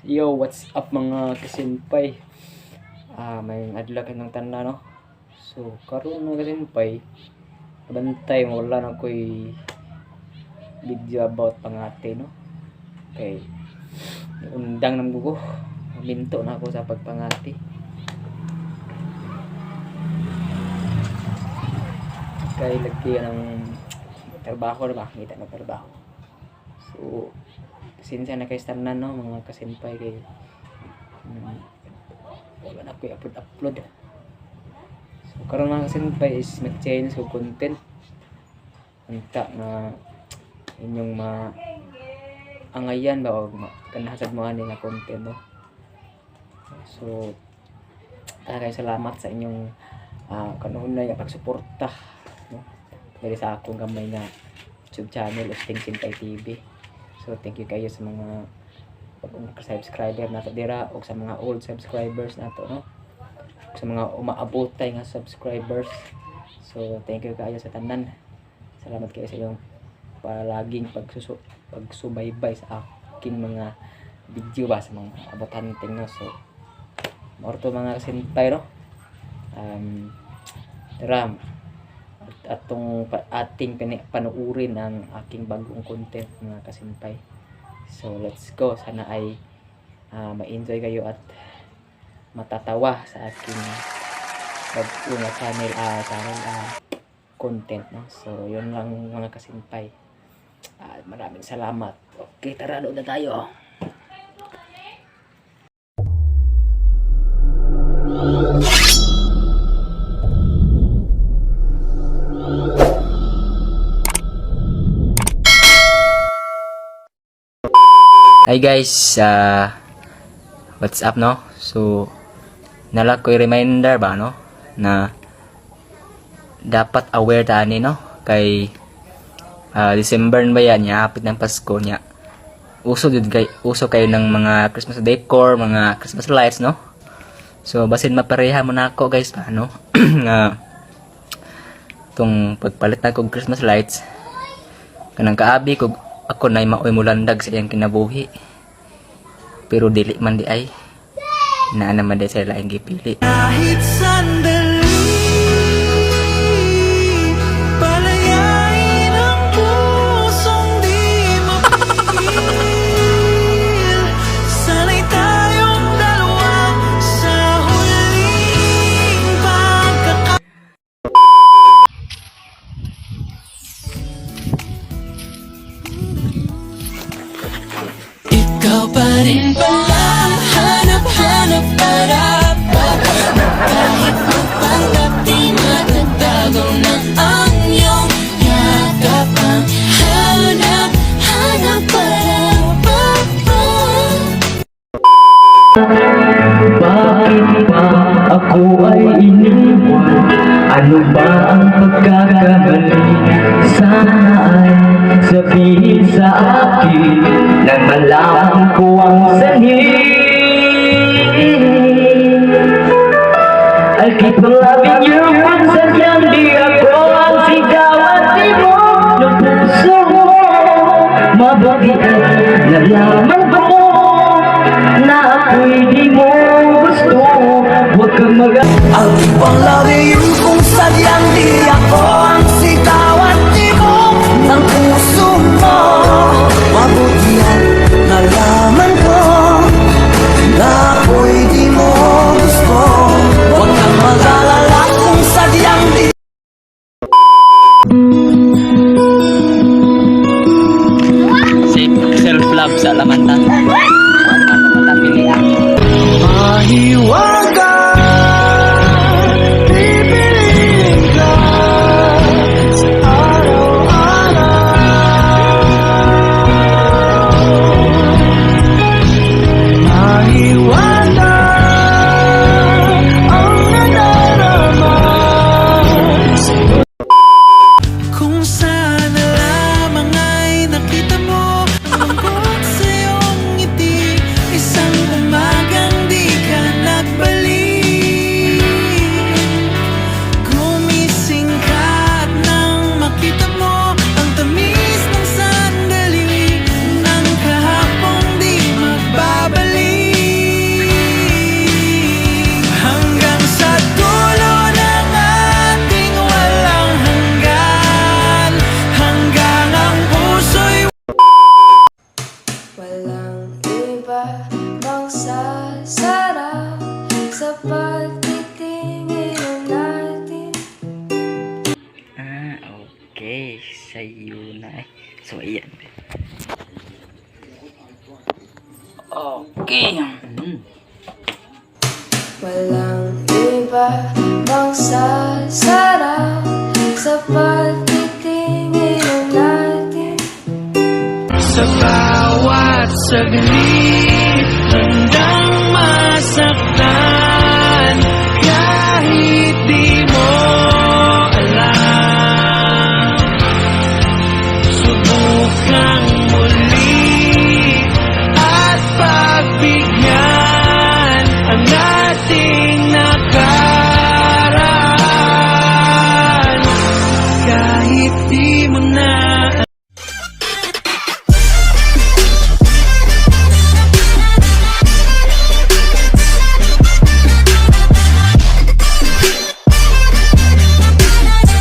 Yo, what's up, mga kasenpai? May adlaw kanyang tanan, no? So, karon, mga kasenpai, bantay mo wala na ko'y video about pangati, no? Kay undang nang bugo. Minto na ako sa pagpangati. Kay lagi ng trabaho na ba? Ngita ng trabaho. So, pasensya na kay tanan, no, mga kasenpai, kay wala na ko'y upload upload. So karon, mga kasenpai, is mag-change ko content unta nga inyong ma angayan ba og kanahasad mo ani nga content, no? So kay salamat sa inyong kanunay nga pagsuporta, no, diri sa akong gamay nga YouTube channel, Usting Senpai TV. So thank you kayo sa mga bagong subscriber nato dira o sa mga old subscribers nato, no, ug sa mga umaabotay nga subscribers. So thank you kayo sa tanan. Salamat kayo sa inyong palaging pagsubaybay sa aking mga video ba, sa mga about hunting, no? So mao to, mga senpai, no? Tara at atong ating panuurin ang aking bagong content, mga kasenpai. So let's go. Sana ay ma-enjoy kayo at matatawa sa aking bagong channel content, no? So yun lang, mga kasenpai. Maraming salamat. Okay, tara, doon na tayo. Hi guys, what's up, no? So nala ko'y reminder ba, no, na dapat aware ta ani, no, kay December na ba yan niya, hapit ng Pasko niya. Uso jud kay uso kayo ng mga Christmas decor, mga Christmas lights, no? So basin mapareha mo na ako, guys, pa, no, nga tong pagpalit na kog Christmas lights, kanang kaabi kog ako nay maoy mulandag sa iyang kinabuhi. Pero dili man di ay naa naman di sa laing gipili. Kahit sandali, palayain ang pusong di mapigil. Sana'y tayong dalawa sa huling pagkaka Ikaw pa rin pala ang hanap-hanap para kahit magpanggap di matatago na ang iyong yakap. Ang hanap, hanap para pa pa. Bakit ba ako ay iniwan? Ano ba ang pagkakamali? Sana ay sabihin sa akin nang malaman ko ang sanhi. I'll keep on loving you kung sadyang di ako ang sigaw at tibok ng puso mo. Mabuti at nalaman ko na ako'y di mo gusto. Huwag kang mag I'll keep on loving you kung sadyang di ako ang sigaw at tibok ng puso mo. Mabuti at nalaman ko na ako'y di mo gusto. Huwag kang mag-alala kung sadyang di Self love sa Lamanta. Pili ah. Mahiwaga, pipiling ka sa araw-araw. Mahiwaga ang nadarama. Kung sana lamang ay nakita mo ang lungkot sa iyong ngiti. Isang umagang di ka nagbalik. iba bang sasarap sa pagtitingin natin? Ah, okay. Sa'yo na eh. So, ayan. Okay. Walang iba bang sasarap sa pagtitingin natin? Sa bawat saglit.